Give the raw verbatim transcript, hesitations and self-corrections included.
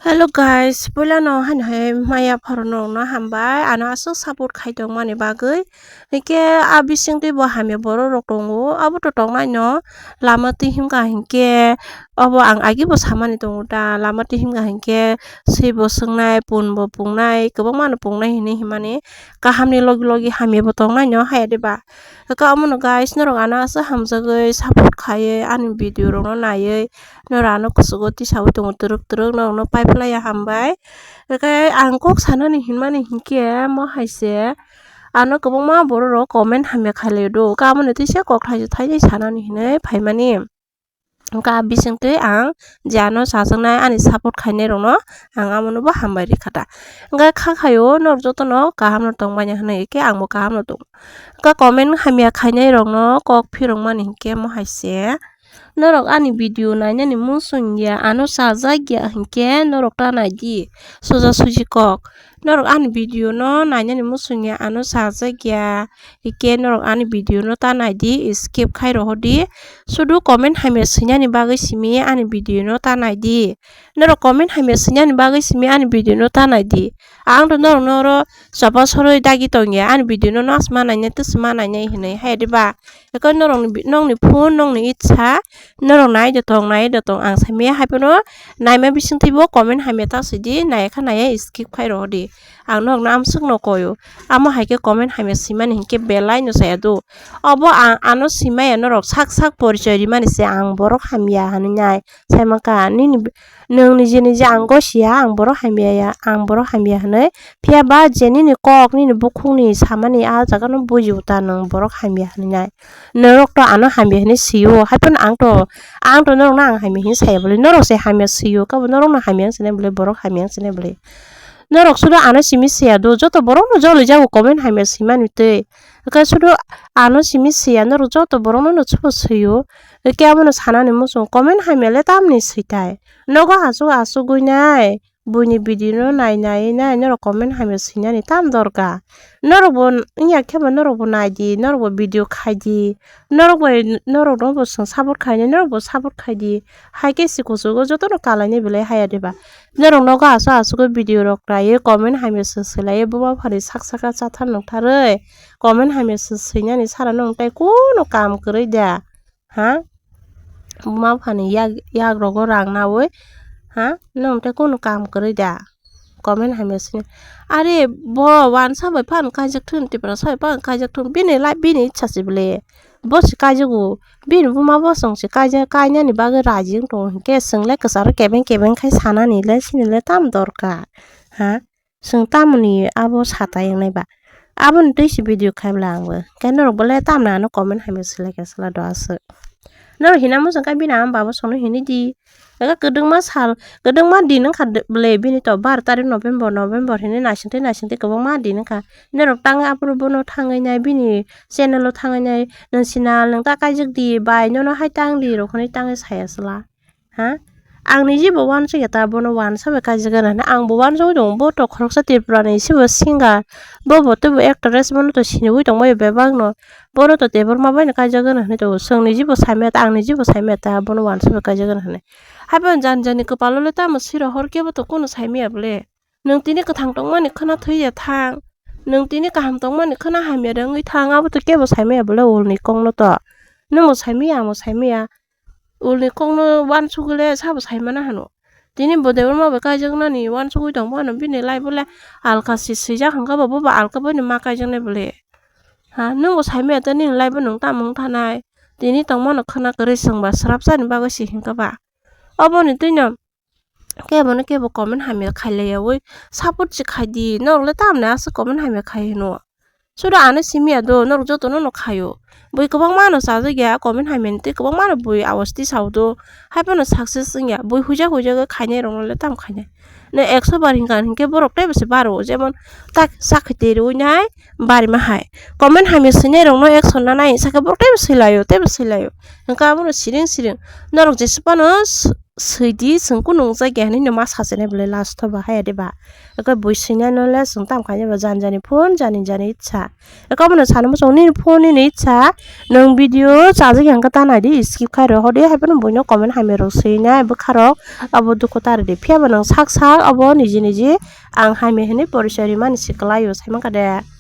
Hello guys, puila no haino hai maya pharo no no hambai, ano aswk support khai tong mani bagwi. Hwnkhe a bising twi bo hamya borok rok tongo, abo to tongnai no lama twi himkha hinkhe, obo ang agi bo samani tongo ta, lama twi himkha hinkhe swi bo swngnai, pun bo pungnai, kwbangma no pungnai hinwi himani kaham ni logi logi hamya bo tongnai no haya de ba. Hwnkhe omo no guys, norok ano aswk hamjagwi support khaiwi ani video rok no naiwi norok ano kuchugo tisawi tongo twrwk twrwk, norok no pai phlai ya hambai. Hwnkhe ang kok sanani hinmani hinkhe mo hai se ano kwbangma borok rok comment hamya khailai do, hwnkhe amo ni twi se kok thaisa thainwi sanani hinwi phaimani. Hwnkhe a bising twi ang je ano chajaknai ani support khainai rok no ang amo no bo hambai rikha ta. Hwnkhe kha khaio norok joto no kaham no tong manya hinwi, hwnkhe ang bo kaham no tongo. Hwnkhe comment hamya khainai rok no kok phirok mani hinkhe mo hai se. Norok ani video nainani muchung ya, ano chajak ya hinkhe norok ta nai di, soja suji kok. Norok ani video no nainani muchung ya, ano chajak ya hinkhe norok ani video no ta nai di, skip khai rohor di. Sudu comment hamya swinani bagwi simi ani video no ta nai di. Norok comment hamya swinani bagwi simi ani video no ta nai di. Ang to norok no oro choba soroi dagi tong ya, ani video no no asma nainai, twi sma nainai hinwi hai de ba. Eko norokni bi-, nokni phone, nokni itsa, norok nai de tong, nai de tong, ang saimaya hai phano naima bising twi bo comment hamya ta sidi, nai kha nai skip khai rohor di. Ang norokno amswk no koyo, amo hai khe comment hamya swimani hinkhe belai no saya do. Obo ang ano swimaya norok sak sak porichoi rimani se ang borok hamya hinwi nai sai mankha, nini Nwng niji niji ang gosiya, ang borok hamya ya, ang borok hamya hinwi. Phiya ba je nini kok, nini bukhukni samani a jaga no bujibo ta nwng borok hamya hinwi nai. Norok to ano hamya hinwi sio, hai phano ang to, ang to norok no ang hamya hinwi saya bwle, norok se hamya sio, kabo norok no hamya wng sinai bwle, borok hamya wng sinai bwle. Norok sudo ano simi siya do, joto borok no joli jago comment hamya simani twi. Hwnkhe sudo ano simi siya, norok joto borok no no subo sio. Hwnkhe abono sanani muchung comment hamya le tamni switai. Nogo aswk aswk gwi nai, buini video no nai nai nai norok comment hamya swinani tam dorkar. Norok bo wngya khe bo norok bo nai di, norok bo video khai di, norok bai norok no bo chwng support khai nai, norok bo support khai di. Hai khe si kuchugo joto no kalai nai belai haya de ba. Norok nogo aswk aswk o video rok khlaiwi comment hamya se swlaiwi buma phani sak saka chathar nongtharwi comment hamya se swinani sara nong tai kunu kam kwrwi da. Ha? Buma phani yak, yak rogo rang nawi, ha? Nwng tei kunu kam kwrwi da? Comment hamya sini. Are bo wansa bai phan kaijak thun, Tipra sa bai phan kaijak thun. Bini lai, bini ichha si bwle. Bo si kaijago. Bini buma bo chwng si kaijak, kainani bagwi raji wng tongo hinkhe chwng le kwcharo kebeng kebeng khai sanani le sini le tam dorkar. Ha? Chwng tamoni abo sata wngnai ba? Aboni twi se video khai bwla ang bo. Khe norok bo le tamni ano comment hamya swlai kha swla do aswk. Norok hina muchung khe bini ama baba songno hinwi di. Eka kwdwngma sal, kwdwngma din wngkha de-, bwle bini to bar tarik November, November hinwi naising twi naising twi kwbangma din wngkha. Norok tang aphuru bono thangwi nai bini channel o thangwi nai, "Nwng sinal nwng ta kaijak di bai, nono hai tang di," rok hinwi tangwi saya swla. Ha? Ang niji bo uansukya ta, bono uansa bai kaijagana hinwi. Ang bo uansugwi tongo, bo to khoroksa Tripura ni se bo singer, bo bo tei bo actress, bono to siniwi tongbaio bebak no. Bono to Debbarma bai no kaijagana hinwi tongo. Chwng niji bo saimaya ta, ang niji bo saimaya ta, bono uansa bai kaijagana hinwi. Haiphano jani jani kwpalo le tamo siro hor kebo to kunu saimaya bwle. Nwng tini kwthang tongmani khwna thwiya thang. Nwng tini kaham tongmani khwna hamya de wngwi thang, abo to kebo saimaya bwle ulni kokno to. Nwng bo saimaya, ang bo saimaya. Ulni kokno uansugwi le sabo saimana hano. Tini bo Debbarma bai kaijaknani uansugwi tongmano, bini life o le alka si swijak hwnkhe bo, bo bo alka bai no ma kaijaknai bwle. Ha, nwng bo saimaya ta nini life o nwng tamo wng thanai. Tini tongmano khwna kwrwi chwngba swrapsani bagwi si hinkhe ba. Oboni twino kebo no kebo comment hamya khailaiyawi support se khai di, norok le tamni aswk comment hamya khai hino. Sudo ano simi ya do, norok joto no no khaio. Bui kwbangma no chajak ya comment hamya ni tei kwbangma no bui awas tisao do. Haiphano success wngya, bui huijak huijak khainai rok no le tamo khainai. No ekso bar hinkha hinkhe borok teibo se baro, jemon tak chakhe tei rwi nai barima hai. Comment hamya swinai rok no ekso nanai sakhe borok teibo swilaio, teibo swilaio. Hinkhe abono siring siring norok jesa phano swidi, chwng kunu nungjakya hinwi no ma sachinai belai last o ba haya de ba. Eko bui swinai no le chwng tam khainai ba jani jani phone, jani jani itsa. Eko bono sana muchung nini phone nini itsa. Nwng video chajak ya hwnkhe ta naidi skip khai rw hode, hai phano buino comment hamya rw swinai bwkha rok abo dukhu ta rwdi. Phiya ba nwng sak sak abo niji niji ang hamya hinwi porichoi rimani se kwlai o, sai mankha de.